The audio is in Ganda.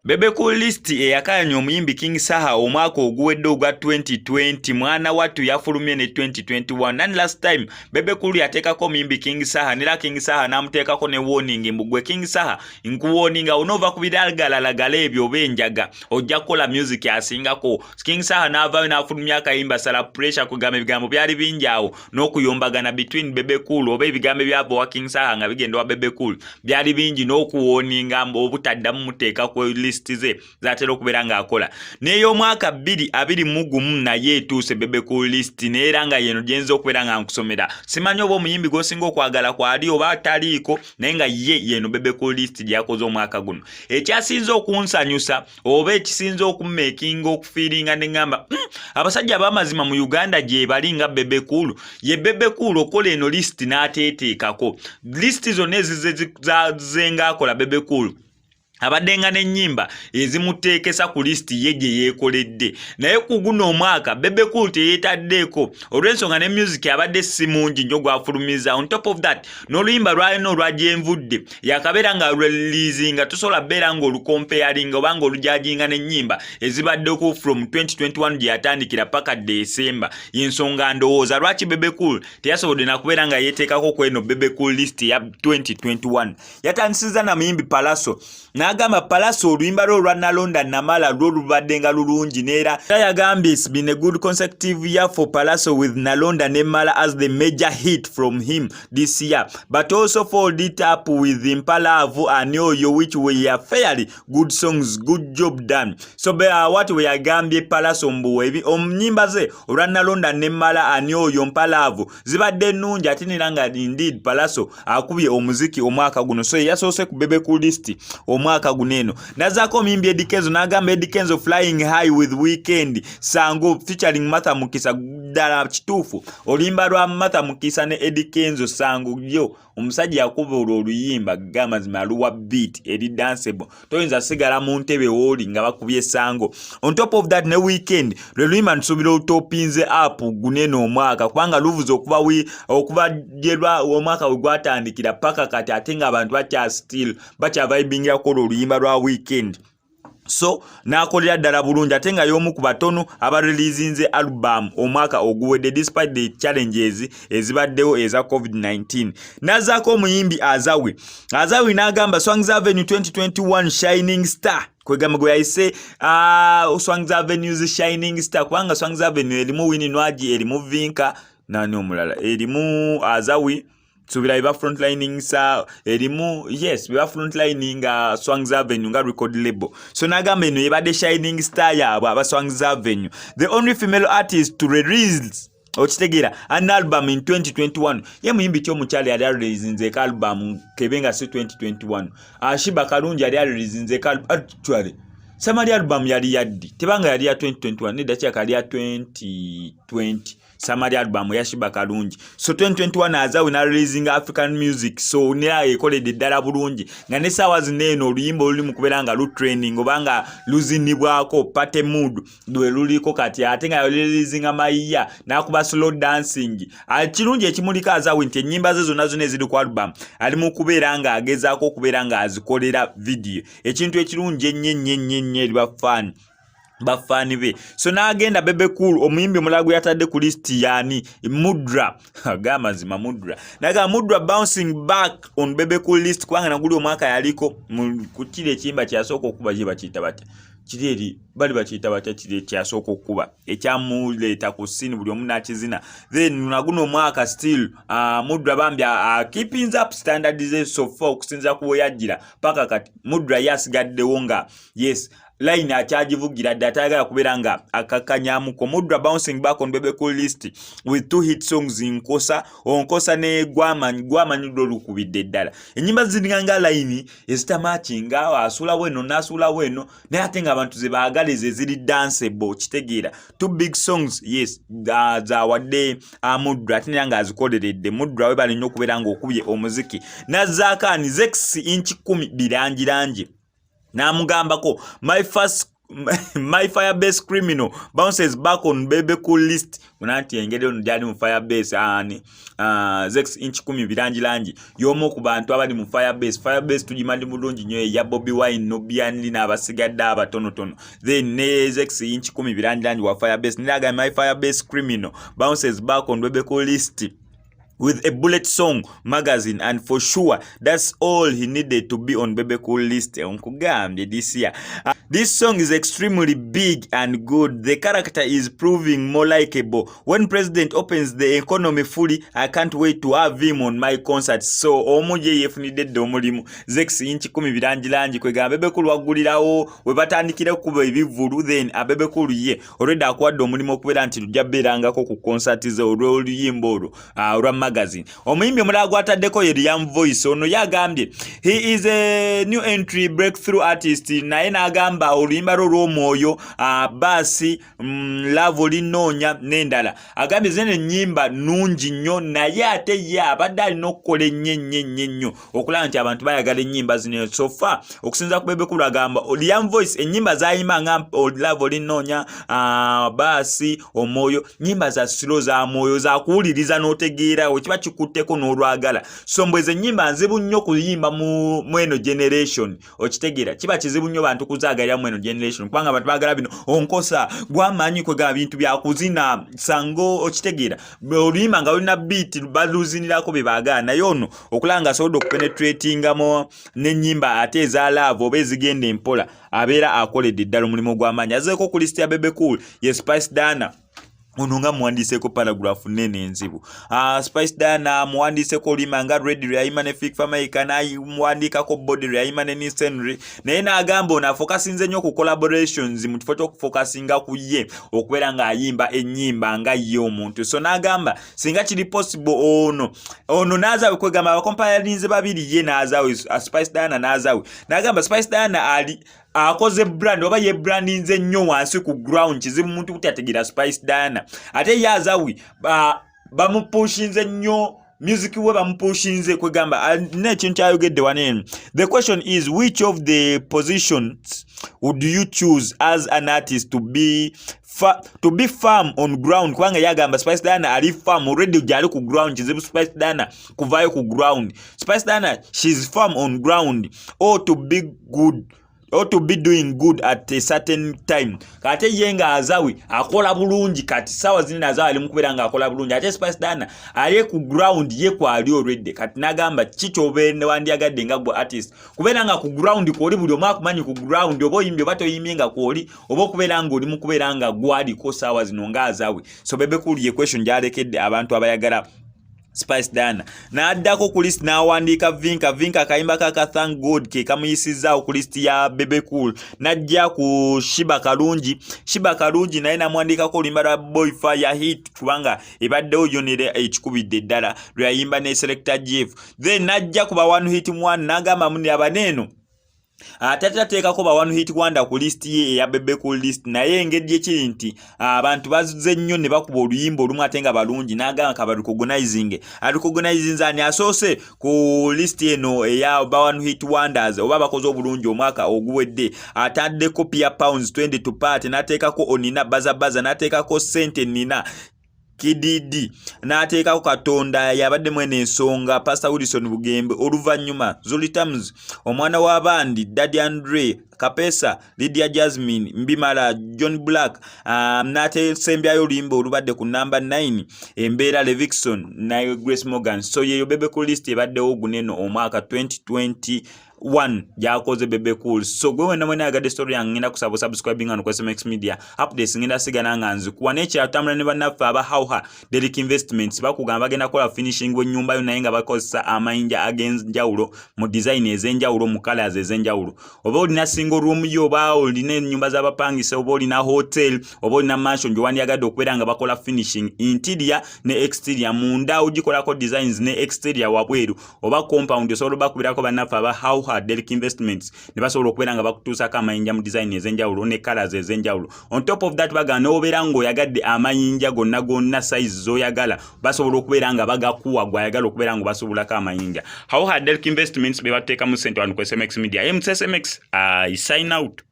Bebe Cool list eyakayanya omuyimbi King Saha omwaka oguwedde ogwa 2020, mwana wattu yafulumye ne 2021. And last time Bebe Cool yateekako omuyimbi King Saha, nera King Saha n'amuteekako ne warning mbu, "Gwe King Saha, nkuwarninga, onoova ku biragalalagala ebyo oba enjaga, ojja kukola music asingako." King Saha n'avaayo n'afulumya akayimba Sala Pressure. Kugamba ebigambo byali bingi awo n'okuyombagana between Bebe Cool, oba ebigambo ebyava owa King Saha nga bigenda wa Bebe Cool byali bingi, n'okuwarninga obutaddamu muteeka ku list ze zatera okubeera ng'akola. N'ey'omwaka 2021 naye etuuse, Bebe Cool list, neera nga yeno gyenza okubeera nga nkusomera. Simanyi oba omuyimbi gw'osinga okwagala kwali oba ataliiko, naye nga ye yeno Bebe Cool list gye yakoze omwaka guno. Ekyasinze okunsanyusa oba ekisinze okummakinga okufeelinga ne ŋŋamba, abasajja ab'amazima mu Uganda gye bali nga Bebe Cool." Ye Bebe Cool okola eno list n'ateeteekako list zonna ezize zengaakola. Bebe Cool abadde nga n'ennyimba ezimuteekesa ku lisiti ye gye yeekoledde, naye ku guno omwaka Bebe Cool teyeetaddeeko olw'ensonga ne music abadde si mungi nnyo gwafulumiza. On top of that, n'oluyimba lwalina olwa Gyenvudde yakabeera nga releasinga, tosobola beera ng'olucomparinga oba ng'olujudginga n'ennyimba ezibaddeko from 2021 gye yatandikira paka December. Yensonga ndowooza lwaki Bebe Cool teyasobodde nakubeera nga yeeteekako ku eno Bebe Cool list ya 2021. Yatandisiza na muyimbi Palaso, n'agamba Palaso oluyimba lwe olwa Nalonda Namala lwo lubadde nga lulungi, neera yagambye, "It's been a good consecutive year for Palaso, with Nalonda Nemala as the major hit from him this year, but also followed it up with Mpa Love and Oyo, which were fairly good songs. Good job done." So what we yagambye Palaso mbu omnyimba ze olwa Nalonda Nemala, Ani Oyo, Mpa Love zibadde nnungi, ate nera nga indeed Palaso akubye omuziki omwaka guno. So yasoose ku Bebe Cool list omwaka guno eno. Nazaako omuyimbi Eddy Kenzo, n'agamba, "Eddy Kenzo flying high with Weekend Sango featuring Martha Mukisa." Ddala kituufu, oluyimba lwa Martha Mukisa ne Eddy Kenzo, Sango, yo omusajja yakuba olwo oluyimba, gamazima aluwa beat eri danceable, toyinza sigala mu ntebe wooli nga bakubye Sango. On top of that, ne Weekend lwe luyimba nsuubira olutopinze up gunene omwaka, kubanga luvuze okuva gyerwa omwaka we gwatandikira paka kati, ate ng'abantu bakya still bakyavibingirako olwo oluyimba lwa Weekend. So n'akolera ddala bulungi, ate nga y'omu ku batono abareleasinze album omwaka oguwedde despite the challenges ezibaddewo eza COVID-19. N'azzaako omuyimbi Azawi. Azawi n'agamba, "Swangs Avenue 2021 shining star." Kwegamba gwe yayise Swangs Avenues shining star, kubanga Swangs Avenue erimu Winnie Nwagi, erimu Vinka, nani omulala, erimu Azawi, suubira beba frontlining sa erimu, yes, beba frontlining Swangs Avenue nga record label. So nagamba eno yebadde shining star yaabwe aba Swangs Avenue, the only female artist to release, okitegeera, an album in 2021. Ye muyimbi ki omukyala yali areleasinzeeko album kebe nga si 2021? Sheebah Kalungi yali areleasinzeeko. Actually, Samali album yali yaddi? Tebanga yali ya 2021? Nedda, kyaka yali ya 2020, Samali album ya Sheebah Kalungi. So 2021 Azawi na releasing African music, so nera ekoledde ddala bulungi, nga ne saawa zino eno oluyimba oluli mu kubeera nga lutrending oba nga luzinibwako, Party Mood, lwe luliko kati, ate nga releasinga Mayiya n'akuba Slow Dancing. Kirungi ekimuliko Azawi nti ennyimba ze zonna zonna eziri ku album ali mu kubeera nga agezaako okubeera nga azikolera video, ekintu ekirungi ennyo ennyo ennyo ennyo eri bafaani be. So n'agenda Bebe Cool, omuyimbi omulala gwe yatadde ku list yaani Mudra. Gamazima Mudra naga, "Mudra bouncing back on Bebe Cool list," kubanga naguli omwaka yaliko ku kiri ekiyimba kyeyasooka okuba, gye bakiyita batya kiri eri, bali bakiyita batya kiri ekyasooka okuba ekyamuleeta ku scene, buli omu n'akizina. Then naguno omwaka still Mudra bambi keeping up standard ze. So far, okusinziira ku we yajjira paka kati, Mudra ye asigaddewo nga yes, line akyagivugira dde, atayagala kubeera nga akakkanyamuko. "Mudra bouncing back on Bebe Cool list with two hit songs, Nkosa Onkosa ne Gwamanyi." Gwamanyi lwo lukubidde ddala. Ennyimba ziringa nga line ezitamatchinga, asuulawo eno n'asuulawo eno, naye ate ng'abantu ze baagala ezo eziri danceable, kitegeera. Two big songs, yes, zawadde Mudra, ate naye ng'azikoleredde. Mudra we bali nnyo okubeera ng'okubye omuziki. Nazzaako ani, Zex Inchi 10 Birangirangi, n'amugambako, "My first "My Firebase criminal bounces back on Bebe Cool list." Munanti engeri ono gyali mu Firebase, ani Zex Inch 10 Birangi Langi y'omu ku bantu abali mu Firebase. Firebase tugimanyi bulungi nnyo, eya Bobi Wine, Nubian n'abasigadde abatonotono. Then ne Zex Inch 10 Birangi Langi wa Firebase niraga, "My Firebase criminal bounces back on Bebe Cool list with a bullet song, Magazine, and for sure that's all he needed to be on Bebe Cool list." Nkugambye, this year this song is extremely big and good. The character is proving more likable. When president opens the economy fully, I can't wait to have him on my concert. So omu ye yeefunidde dda omulimu, Zex Inch 10 Birangi Langi. Kwegamba Bebe Cool waggulirawo we batandikira okuba ebivvulu, then Bebe Cool ye already akuwadde omulimu okubeera nti lujja beerangako ku concert ze olw'oluyimba olwo olwa Magazine. Omuyimbi omulala gwataddeko ye Liam Voice. Ono yagambye he is a new entry breakthrough artist, naye n'agamba oluyimba lwe olw'omwoyo, baasi love olinoonya n'endala, agambye zene ennyimba nnungi nnyo, naye ate ye abadde alina okukola ennyo ennyo ennyo ennyo okulaba nti abantu bayagala ennyimba zino. So far, okusinza ku Bebe Cool, agamba Liam Voice ennyimba zayimba nga Love olinoonya, baasi, omwoyo, nnyimba za slow, za mwoyo, zakuwuliriza n'otegeera kiba kikutteko n'olwagala. So mbweze ennyimba nzibu nnyo kuyimba mu eno generation, okitegeera? Kiba kizibu nnyo bantu kuzaagalira mu eno generation, kubanga abantu baagala bino onkosa gwamanyi kwegaba bintu byakuzina sango, okitegeera? Oluyimba nga lulina beat baluzinirako bye baagala. Naye ono okulaba nga asobodde okupenetratingamu n'ennyimba ate eza love oba ezigenda empola, abeera akoledde ddala omulimu gw'amaanyi. Azeeko ku list ya Bebe Cool ye Spice Diana. Ono nga muwandiiseko paragraph nene enzibu. Spice Diana muwandiiseko oluyimba nga Ready lwe ne Fik Fameica, namuwandiikako Body lwe yayimba ne Nince Henry, naye n'agamba ono afokasinze nnyo ku collaborations mu kifo ky'okufokasinga ku ye okubeera ng'ayimba ennyimba nga ye omuntu. So n'agamba singa kiri possible ono n'Azawi, kwegamba abakompayalinze babiri, ye n'Azawi, Spice Diana n'Azawi, n'agamba Spice Diana ali akoze brand oba ye brandinze nnyo wansi ku ground, kizibu muntu butategeera Spice Diana. Ate ye Azawi bamupushinze nnyo music we, bamupushinze. Kwegamba nina ekintu kyayogedde wano: "The question is, which of the positions would you choose as an artist? To be firm on ground," kubanga yagamba Spice Diana ali firm already gyali ku ground, kizibu Spice Diana kuvaayo ku ground. Spice Diana, she's firm on ground, or to be good or to be doing good at a certain time. Kate ye nga Azawi akola bulungi kati sawa zinene, Azawi ali mukubeera nga akola bulungi, ate Spice Diana ali ku ground ye kwali already. Kati nagamba ki kyobeere wandyagadde nga gwe artist, kubeera nga ku ground kwoli, buli omu akumanyi ku ground, oba oyimbye oba toyimbye nga kwoli, oba okubeera nga oli mu kubeera nga gwaliko saawa zino nga Azawi? So Bebe Cool ye question gyalekedde abantu abayagala Spice Diana. N'addako ku list n'awandiika Vinka. Vinka akayimba kaka Thank God ke kamuyisizaawo ku list ya Bebe Cool. N'ajja ku Sheebah Kalungi. Sheebah Kalungi naye n'amuwandiikako oluyimba lwa Boy Fire Hit, kubanga ebaddewo yonera ekikubidde ddala lwe yayimba ne Selector Jeff. Then n'ajja ku ba One Hit One, n'agamba muni abaneeno ate tateekako ba One Hit Wonder ku list ye eya Bebe Cool list, naye engeri ekiri nti abantu bazze nnyo ne bakuba oluyimba olumu ate nga balungi, n'agamba ka barecognizing. Arecognizinze ani asoose ku list eno eya ba One Hit Wonders oba bakoze obulungi omwaka oguwedde? Ataddeko Pia Pounds 20 to Party, n'ateekako Onina Bazabaza, n'ateekako Sente Nina Kididi, n'ateekako Katonda yabaddemu eno ensonga, Pastor Wilson Bugembe, oluvannyuma Zulitams, Omwana w'Abandi, Daddy Andre, Kapesa, Lydia Jasmine, Mbimala, John Black, n'atesembyayo oluyimba olubadde ku namba 9, Embeera, Levixone naye Grace Morgan. So yeyo Bebe Cool list ebaddewo guneno omwaka 2021 gyakoze Bebe Cool. So gwe wena mwena ayagadde story yange, ngenda kusaba subscribing wano ku SMX Media. Updates ngenda sigala nga nzikuwa. N'ekirala, tutambula ne bannaffe aba Hauha Derick Investments. Bakugamba bagenda kukola finishing w'ennyumba yo, naye nga bakozesa amayinja ag'enjawulo mu design ez'enjawulo, mu colors ez'enjawulo. Oba olina single room yo, oba olina ennyumba z'abapangisa, oba olina hotel, oba olina mansion gyewandyagadde okubeera nga bakola finishing interior ne exterior, munda ogikolako designs ne exterior wabweru, oba compound, osobola obakubirako bannaffe aba Hauha Derick Investments ne basobola okubeera nga bakutuusako amayinja mu design ez'enjawulo ne colors ez'enjawulo. On top of that, bagamba n'obeera ng'oyagadde amayinja gonna gonna, size z'oyagala, basobola okubeera nga bagakuwa gwayagala okubeera nga basobolako amayinja. Hauha Derick Investments be batuteekamu ssente wano ku SMX Media. MSMX, I sign out.